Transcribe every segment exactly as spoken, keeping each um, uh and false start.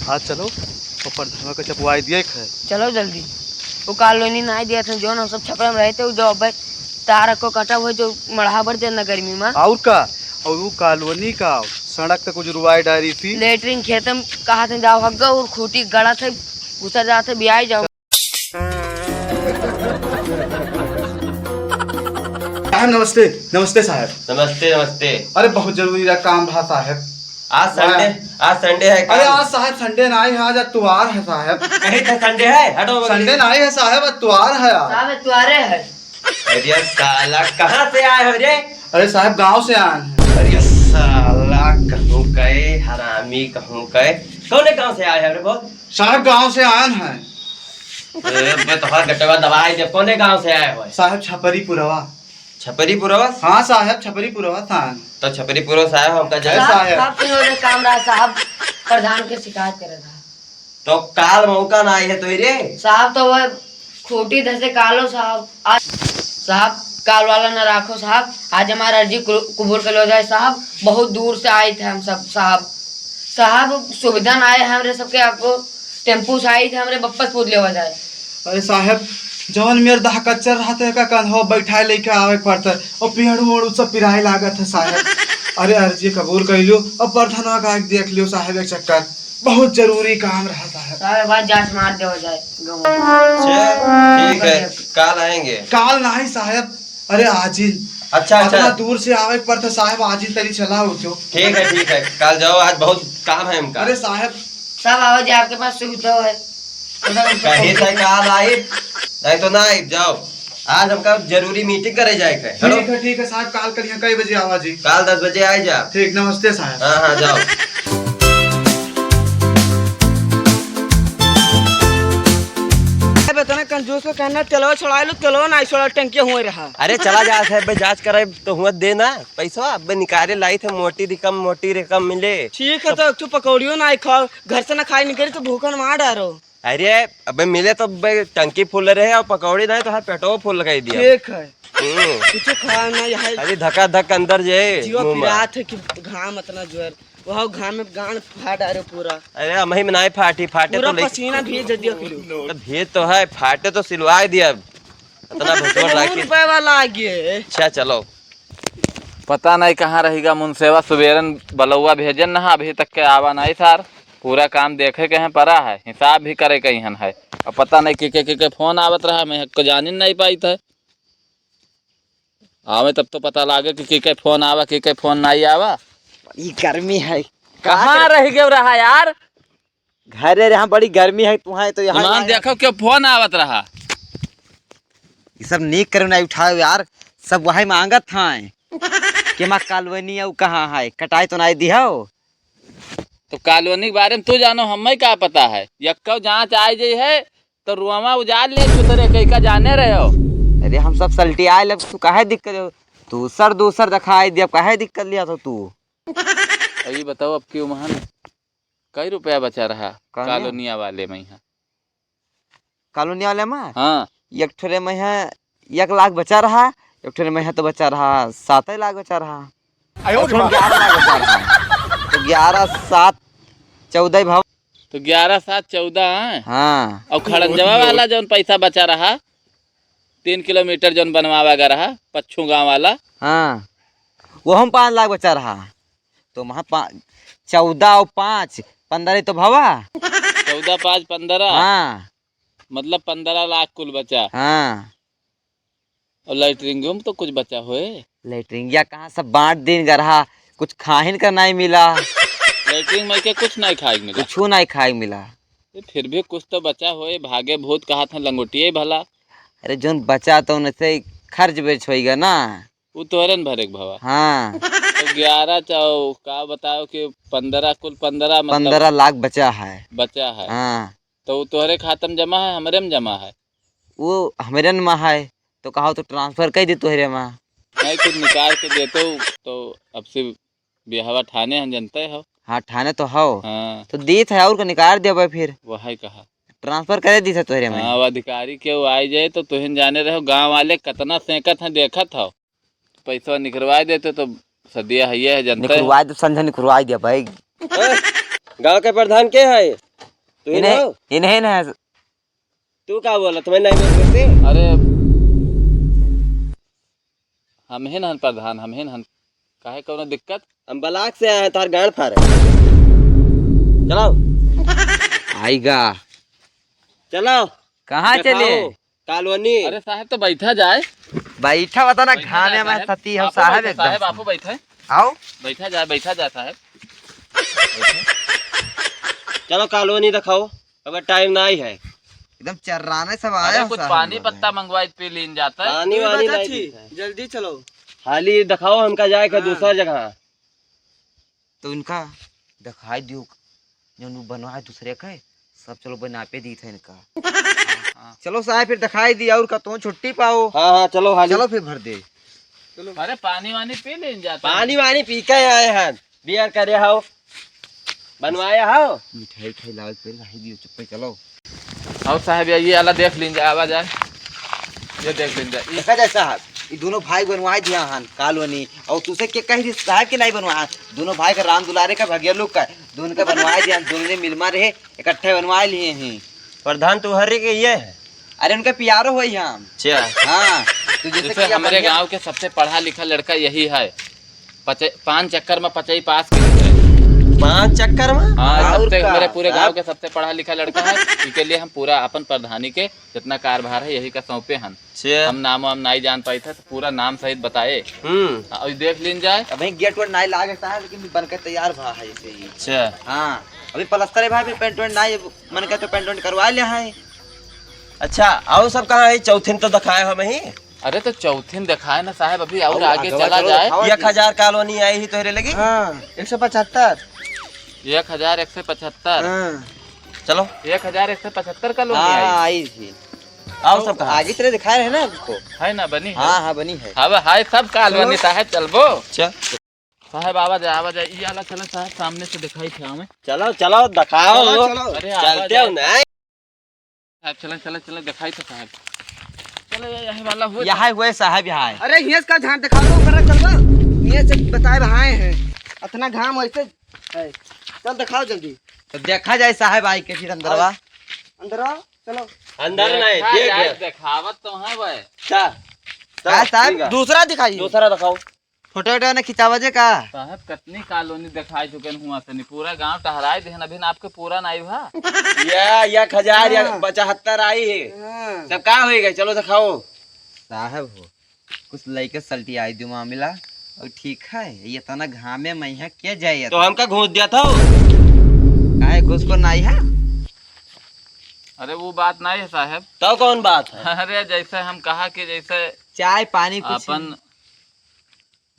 हाँ, चलो, ऊपर धनवा के चपवाई दिए खे। चलो जल्दी। वो कॉलोनी नाहीं दिया था, जौन हम सब छपरा में रहते, वो जो अब तार को कटा हुआ, जो मड़हा भर देना गर्मी में। और का? और वो कॉलोनी का सड़क तक उजरवाई डारी थी। लेटरिन खेत में कहा थे जाओ हग्गा और खूंटी गड़ा थे, घुसर जाते, बियाई जाओ। साहब, नमस्ते। नमस्ते, साहब। नमस्ते, नमस्ते। अरे, बहुत जरूरी रहा काम रहा, साहब। आज संडे, वाह। आज संडे है, अरे, काम। आज, साहब, संडे नाहीं है, आज अतवार है, साहब। कहीं तो संडे है, हटो बगल संडे से। नाहीं है, साहब, अतवार है आज। साहब, अतवारे है। अरे साला, कहाँ से आए हो रे? अरे, साहब, गाँव से आए हैं। अरे साला, कहूँ कहे हरामी, कहूँ कहे। कौने गाँव से आए हो रे, बोल? साहब, गाँव से आए हैं। अरे, बे, तोहार गटवा दबाई दे, कौने गाँव से आए हो? साहब, छपरी पुरवा। छपरी पुरवा? हाँ साहब, छपरी पुरवा थान। तो छपरी पुरवा साहब, हमका जाए। साहब, साहब। साहब, सुनो रे, काम रहा साहब, प्रधान के शिकायत करे रहा। तो काल मौका नाहीं है तोहरे? साहब, तो वह खूंटी धसे कालो साहब। आज साहब, काल वाला ना राखो साहब, आज हमारा अर्जी कु-, कबूल कर लो जाए साहब। बहुत दूर से आए थे हम सब साहब। साहब, सुविधा ना आए हमरे सबके, आपको टेम्पू से आई थे, हमरे वापस पूछ लेवा जाए। अरे साहब, जवन मेर दहा कच्चर रहत है, का कंधवा बैठाए लेके आवे के पड़त है, और पेड़ू ओड़ू सब पिराए लागत है साहब। अरे अर्जी कबूल कर लियो, और प्रधानवा का देख लियो साहब एक चक्कर, बहुत जरूरी काम रहा साहब। साहब, एक बार जांच मार देवा जाए गाँव में। अच्छा, ठीक है, बढ़िया। काल आएंगे। काल नाहीं साहब, अरे आजिन। अच्छा, अच्छा। अतना दूर से आवे के पड़त है साहब, आजिन तनी चला उठो। ठीक है, ठीक है, काल जाओ, आज बहुत काम है हमका। अरे साहब, सब आवाज आपके पास सुविधा है। कहीं से काल आई, नहीं तो ना आई, जाओ। आज हमका जरूरी मीटिंग करे जाए के। चलो। ठीक है, ठीक है साहब, काल करिए, कई बजे आवा जी? काल दस बजे आई जा। ठीक, नमस्ते साहब। हाँ, हाँ, जाओ। अब इतना कंजूस को कहना, तेलवा छोड़ा लो, तेलवा ना छोड़ा, टंकी हुए रहा। अरे चला जा साहब, बे जांच कराए तो हुआ दे ना पैसा, अब निकाले लाई थे, मोटी रकम, मोटी रकम मिले। ठीक है, तो एक ठो पकौड़ियो ना खाओ, घर से ना खाई निकली तो भूखन मार डारो। अरे, अबे मिले तो बे टंकी फुल रहे और पकौड़ी नहीं तो हर पेटो फुल कर दिया। ठीक है। हम्म। कुछ खाओ ना, यहाँ अरे धका धक अंदर जे जीवा मुंह में। पिरात है कि घाम इतना जोर, वह घाम में गांड फाड़ डारे पूरा। अरे हम ही में नहीं फाटी, फाटे पूरा तो लेके पसीना भीज दिया फिर। तो भीज तो है, फाटे तो सिलवा दिया। इतना भसोड़ सौ राखी। रुपए वाला आ गए। अच्छा चलो। पता नहीं कहाँ रहिगा मुनसेवा, सुबेरन बलौआ भेजन नहा, अभी तक के आवा नहीं सार। पूरा काम देखे के हैं परा है, हिसाब भी करे के हन है। अब पता नहीं के के, के के फोन आवत रहा, मैं को जानिन नहीं पाई था। आवे तब तो पता लागे कि के के फोन आवा, के के फोन नहीं आवा। ई गर्मी है। कहाँ रह गयो रहा यार? घरे रे, हाँ, बड़ी गर्मी है, तुहां तो यहाँ ईमान आया। देखो, क्यों फोन आवत रहा? ये सब नीक करे नहीं उठाओ यार, सब वही मांगत हैं कि माँ कॉलोनी है, वो कहाँ है, कटाई तो नहीं दिहो। तो कॉलोनी के बारे में तू जानो, हमें का पता है? यक्को जांच आए जाई है, तो रुआवा उजाड़ ले, सुतरे कई का जाने रहे हो। अरे, हम सब सल्टी आए लब, तू काहे दिक्कत हो? तू सर दूसर दिखाई दिया, काहे दिक्कत लिया था तू? अभी बताओ, अब क्यों महन कई रुपया बचा रहा कौन है? कॉलोनिया वाले में यहाँ। कॉलोनिया वाले में? हाँ। एक ठोरे में है एक लाख बचा रहा, एक ठोरे में है तो बचा रहा सात लाख बचा रहा। आयो रे और माँ। ग्यारह लाख बचा रहा। तो ग्यारह सात चौदह ही भाव। तो ग्यारह सात चौदह है? हाँ। और खड़ंजवा वाला जौन पैसा बचा रहा, तीन किलोमीटर जौन बनवावा गा रहा, पच्छू गाँव वाला। हाँ। वो हम पाँच लाख बचा रहा। तो वहाँ पा-, चौदह और पाँच, पन्द्रह ही तो भवा। चौदह पाँच पन्द्रह? हाँ। मतलब पन्द्रह लाख कुल बचा। हाँ। और लैट्रिन में तो कुछ बचा होए? लैट्रिन या कहाँ सब बांट दिन गरहा, कुछ खाहिन का नहीं मिला। लैट्रिन में के कुछ नहीं खाए के मिला? कुछ नहीं खाए के मिला। ये फिर भी कुछ तो बचा होए, भागे भूत कहा था लंगोटिए भला। अरे जौन बचा तो उनसे खर्च बेच होइगा ना। वो तोहरे न भरे के भवा। हाँ। तो ग्यारह चाहो, का बताओ कि पन्द्रह, कुल पन्द्रह, मतलब पन्द्रह लाख बचा है। बचा है। हाँ। तो वो तोहरे खाता में जमा है, हमरे में जमा है? वो हमरे में है, तो कहो तो ट्रांसफर कर दे तोहरे में। नहीं, कुछ निकाल के देते हो, तो अब से ब्याहवा ठाने हम जनते हो। हाँ, ठाने तो हो। हाँ। तो दीत है और का निकाल दे भाई फिर। वही कहा। ट्रांसफर करे दीत है तोहरे में। हाँ, वो अधिकारी के वो आई जाए तो तुहिन जाने रहो, गांव वाले कितना सेंकत हैं देखत हो। पैसा निकलवा देते तो सदिया है, ये है जनते हो। निकलवा दे, संझा निकलवा दे भाई। ए, गांव के प्रधान के है? तू ही इन्हें, ना हो? इन्हें ना। तू का बोलत? मैं नहीं बोल सकते। अरे, हम ही ना हन प्रधान, हम ही ना हन। काहे कौनो दिक्कत? हम ब्लॉक से आए हैं, तार गांड फाड़े। चलो। आइगा। चलो। कहाँ देखाओ। चले? कॉलोनी। अरे साहब, तो बैठा जाए। बैठा बता ना, बैठा घामे जाए में साहब। सती हम आपो साहब बैठा एकदम। साहब, आपो बैठे। आओ। बैठा जाए, बैठा जाए साहब। बैठे। चलो कॉलोनी दिखाओ, अगर टाइम ना ही है। एकदम चर्राने सब आए अरे हो कुछ साहब पानी लोग। पत्ता मंगवाई पी लीन जाता है। पानी ये वानी बात नहीं अच्छी, पीता है। जल्दी चलो। खाली दिखाओ हमका जाए के हाँ। दूसरा जगह। तो इनका दिखाई दियो, जौन उ बनवा है दूसरे का, सब चलो बना पे दी था इनका। हाँ। चलो साहब, फिर दिखाई दी, और का तो छुट्टी पाओ। हाँ, हाँ, चलो हाली। चलो फिर भर दे। चलो। अरे पानी वानी पी लेन जाता है। पानी वानी पी के आए हैं, बियर करे हो, बनवाया हो। मिठाई उठाई लावे के पहले रही दियो, चुप्पे चलो। और साहब, ये, ये वाला देख लीन जाए, आवा जाए, ये देख लीन जाए। ई देखा जाए साहब, ई दोनों भाई बनवाए दिया हन कॉलोनी, और तुसे के कही रही साहब के नहीं बनवाए, दोनों भाई का राम दुलारे का भगिया लोग का, दोनों का बनवाए दिया, दोनों ने मिलमा रहे, इकट्ठे बनवाए लिए हैं। प्रधान तू हर के ये है? अरे उनका प्यारो होई हम। अच्छा। हाँ, तो जैसे जैसे कि हमारे अपन गांव के सबसे पढ़ा लिखा लड़का यही है। पचे-, पाँच चक्कर में पचई पास के लिए। पाँच चक्कर में? हाँ, और सबसे, का? मेरे पूरे गांव आप के सबसे पढ़ा लिखा लड़का है। इके लिए हम पूरा अपन प्रधानी के जितना कारभार है, यही का सौंपे हन। छे। हम नाम वाम नाई जान पाई थे, तो पूरा नाम सहित बताए। हम्म। हाँ, और देख लीन जाए। अभी गेट वेट नाई लागे ता है, लेकिन बन के तैयार भा है ऐसे ही। छे। हाँ, अभी प्लस्तर है भाई, अभी पेंट वेंट नाई, मन के तो पेंट वेंट करवा लिया है। अच्छा, और सब कहाँ है? चौथिन तो दिखाए हम ही। अरे तो चौथिन दिखाए ना साहब, अभी और और आगे अगवा चला चलो, जाए। दिखाओ एक हजार कॉलोनी आई ही तोहरे लगी? हाँ, एक सौ पचहत्तर। एक हजार एक सौ पचहत्तर। हाँ। चलो। एक हजार एक सौ पचहत्तर कॉलोनी हाँ, आई। आई थी। और तो सब कहाँ? आगे तेरे दिखाए रहे ना आपको। है ना, बनी है? हाँ, हाँ, बनी है। अब हाय सब कॉलोनी चलो। साहब, चलबो। चल। साहब, आवा जाए, आवा जाए। ये वाला चला साहब, सामने से दिखाई थे हमें। चलो, चलो, दिखाओ। चलो, चलो। अरे, आवा चलते हो जाए। ना? साहब, चलें, चलें, चलें, दिखाई तो साहब। चलो, ये, यही वाला हुआ। यहाँ हुए साहब, यहाँ है। अरे, हियाँ का झांक दिखा दो, ऊपर चल बा। हियाँ से बताए भाई हैं। इतना घाम वैसे है। चल, दिखाओ जल्दी। तो देखा जाए साहब आई के फिर अंदरवा। अंदरवा, चलो। अंदर नहीं, देखा देख जाए, ले। दिखावत तो है भाई। का? का साहब? ठीक है। दूसरा दिखाइए। दूसरा दिखाओ। फोटो वोटो ने खिंचावा जे का? साहब, कतनी कॉलोनी दिखाई चुके हैं हुआ से नहीं, पूरा गांव टहराए देहन, अभी ना आपके पूरा नाई हुआ। या, एक हजार या हाँ। पचहत्तर आई है। हाँ। सब का होई गए? चलो दिखाओ। साहब हो, कुछ लइके सल्टी आई दू मामला, और ठीक है, ये तना घामे में यहाँ क्या जाए तो था? हमका घूस दिया था? काहे घूस को नाई है? अरे वो बात नहीं है साहब। तो कौन बात है? अरे जैसे हम कहा कि जैसे चाय पानी कुछ अपन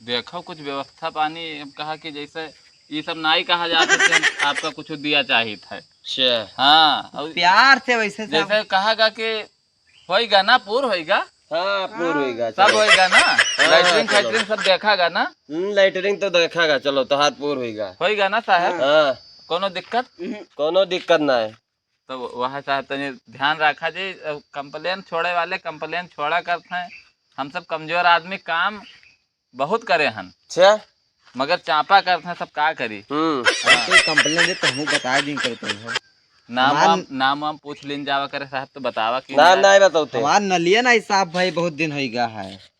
देखो, कुछ व्यवस्था पानी, हम कहा कि जैसे ये सब नाई कहा जाता कि हम आपका कुछ दिया चाहित है। अच्छा। हाँ, और प्यार से वैसे सब जैसे कहा गा कि होइगा ना, पूर होइगा। हाँ, पूर होइगा, सब चलो। होइगा ना? हाँ, लैट्रिन चलो। फैट्रिन सब देखा गा ना? हम्म, लैट्रिन तो देखा गा, चलो, तोहार पूर होइगा। होइगा ना साहब? हाँ। कोनो दिक्कत? हम्म। कोनो दिक्कत ना है। तो वह साहब तनी ध्यान रखा जी, अब complain छोड़े वाले complain छोड़ा करत हैं। हम सब कमजोर आदमी काम बहुत करे हन। अच्छा। मगर चापा करत हैं, सब का करी? हम्म। हाँ। कोई complain दे तो हमहू बता दी करते हैं। नाम हमार वाम, नाम वाम पूछ लीन जावा करे साहब, तो बतावा कि ना, ना। नहीं बताओ ते। हमार नलिया ना साफ भाई बहुत दिन होइगा है।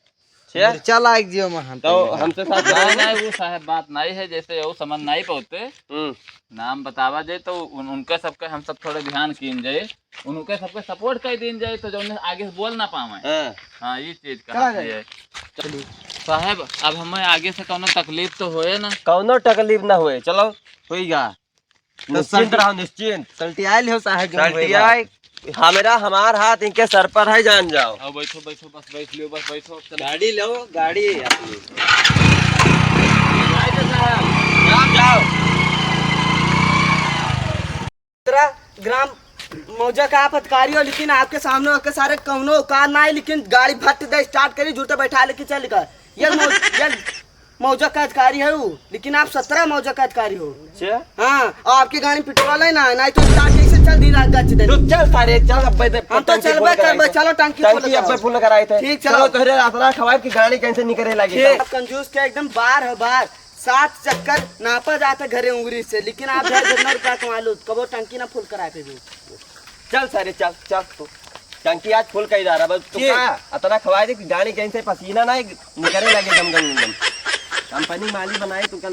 छे? मिर्चा लाग जियो महन तो तैयार। हमसे साथ नहीं, नहीं, वो साहब बात नहीं है, जैसे वो समझ नहीं पाते। हम्म। नाम बतावा जे तो उन-, उनके सबके हम सब थोड़े ध्यान कीन जाए, उनके सबके support कर दीन जाए, तो जौन आगे से बोल ना पावे। हाँ। हाँ, ये चीज का चला है। जाए। चलिए। साहब, अब हमें आगे से कौनो तकलीफ तो होए ना? कौनो तकलीफ ना होए, चलो, होइगा। तो निश्चिंत सल्टी-, रहो, निश्चिंत। सल्टियाइल हो साहब, जो होए सल्टियाए, बात। हमारा, हमार हाथ इनके सर पर है, जान जाओ। आओ, बैठो, बैठो, बस बैठ लियो, बस बैठो, चलो। गाड़ी लो, गाड़ी है अपनी। जाओ, जाओ। दूसरा ग्राम मौजा का आप अधिकारी हो, लेकिन आपके सामने होके सारे कौनो औकात ना है, लेकिन गाड़ी भट्ट दे start करी, जूते बैठा लेके चल का। ये मौ-, ये मौजा का अधिकारी है वो, लेकिन आप सत्रह मौजा का अधिकारी हो। अच्छा। हाँ, और आपकी गाड़ी में पेट्रोल है ना, नहीं तो start कैसे चल दी रात गच दे। तो चल सारे, चल, अब बैठे, हम तो टंकी चलबे full कराई करबे, थे। चलो टंकी टंकी full अब कराओ। Full कराई थे। ठीक, चलो। चलो, तोहरे असरा खवाब की गाड़ी कैसे निकले लगी ठीक। तो। आप कंजूस के एकदम बार है, बार। सात चक्कर नापा जाता घरे उंगली से, लेकिन आप ढाई सौ रुपया कमा लो, कबो टंकी ना फुल कराए पे भी। चल सारे, चल, चल तू। टंकी आज फुल कई जा रहा, बस तू के? का? अतना खवाए दे कि गाड़ी कहीं से पसीना ना निकले लगे गम गम गम। कंपनी माली बनाई तू कल।